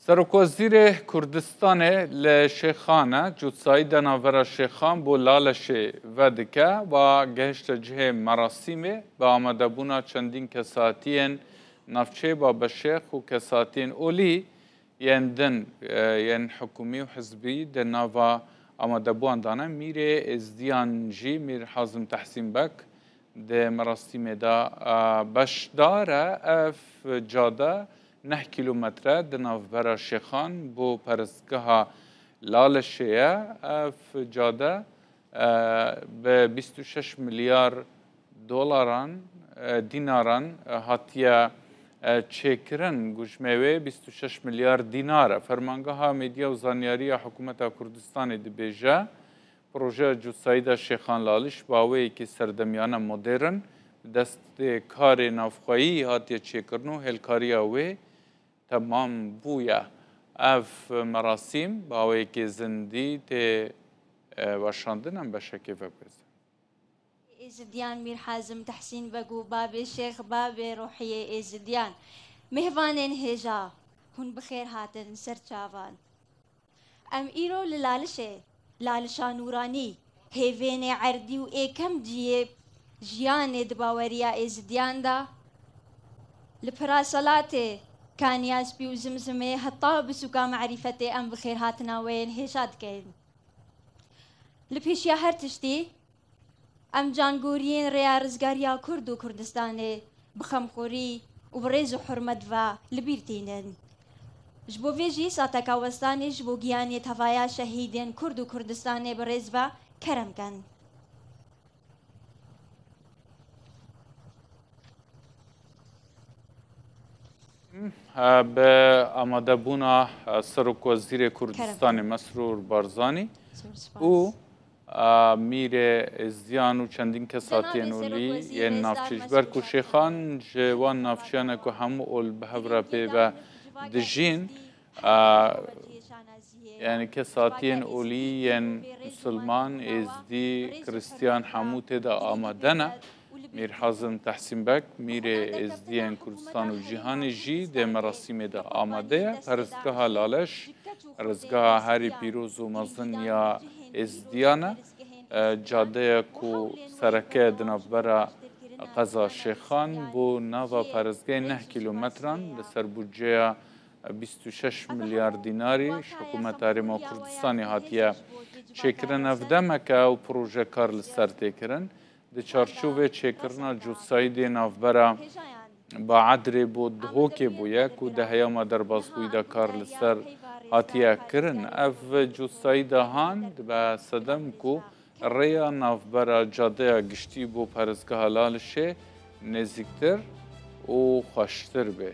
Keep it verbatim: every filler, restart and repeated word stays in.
Serokwezîrê Kurdistanê li Şêxan e, cutsayî de navbera Şêxan bo Laleşê vedike, wa gehişte cihê merasîmê, bi amadebûna çendîn kesatiyên navçeyê Babelşêx û kesatiyên olî yên din, e, yên hikûmî û hizbî di nava amadebûyan de ne. Mîrê Êzidiyan jî, Mîr Hazim Tehsîn Beg, di merasîmê de, e, beşdar e. Ev cade neh kîlometre di navbera Şêxan bo perestgeha Laleşê ye. Ev cade, e, bi bîst û şeş milyar dolaran, e, dînaran, e, hatiye, e, çêkirin. Gujmê wê bîst û şeş milyar dînar e. Fermangeha Medya û Zanyarî ya Hikûmeta Kurdistanê dibêje, projeya cutsayî de Şêxan Laliş bi awayekî serdemiyane modern, bi destê karê navxweyî hatiye çêkirin û hêlkariya wê temam bûye. Ev merasîm bi awayekî zindî tê, e, weşandin, em beşekê veguhezin. Êzidiyan Mîr Hazim Tehsîn Beg û Babê Şêx, babê rohiyê Êzidiyan. Mêvanên hêja, hûn bi xêr hatin ser çavan. Em îro li Lalişê, Lalişa nûranî, hêvênê erdî û êkem cihê jiyanê di baweriya Êzidiyan de, li Piraselatê, Kaniya Spî û Zimzimê heta bi sûka merîfetê em bi xêrhatina we yên hêja dikeyin. Li pêşiya her tiştî, em cangoriyên rêya rizgariya Kurd û Kurdistanê bi xemxorî û bi rêz û hurmet ve li bîr tînin. Ji bo vê jî Sateka Westanê ji bo giyanê tevaya şehîdên Kurd û Kurdistanê bi rêz ve kerem ken. Bi amadebûna Serokwezîrê Kurdistanê Kerem. Mesrûr Barzanî Zor spas. û, a, Mîrê Êzdiyan û çendîn kesatiyên Cenabê olî Serokwezîr yên Êzdar navçe, ji ber ku Mesrûr Şêxan ji wan navçeyan e ku hemû ol bi hev re pê ve dijîn, a, yanî kesatiyên olî yên Misilman, Êzdî, Kristiyan hemû tê de amade ne. Mîr Hazim Tehsîn Beg, Mîrê Êzdiyên Kurdistan û Cîhanê jî di merasîmê de amade ye. Perestgeha Laleş, perestgeha herî pîroz û mezin ya Êzdiyan e. E, cadeya ku sereke di navbera qeza Şêxan bo nava perestgehê neh kîlometran li ser budceya bîst û şeş milyar dînarî ji Hikûmeta Herêma Kurdistanê hatiye çêkirin. Ev demek e ew proje kar li ser tê kirin. Di çarçovê çêkirina cutsayî dê navbera Baedrê bo Dihokê bûye ku di heyama derbasbûyî de kar li ser hatiye kirin. Ev cutsayî de han dibe sedem ku rêya navbera cadeya giştî bo perestgeha Lalişê nêzîktir û xweştir bê.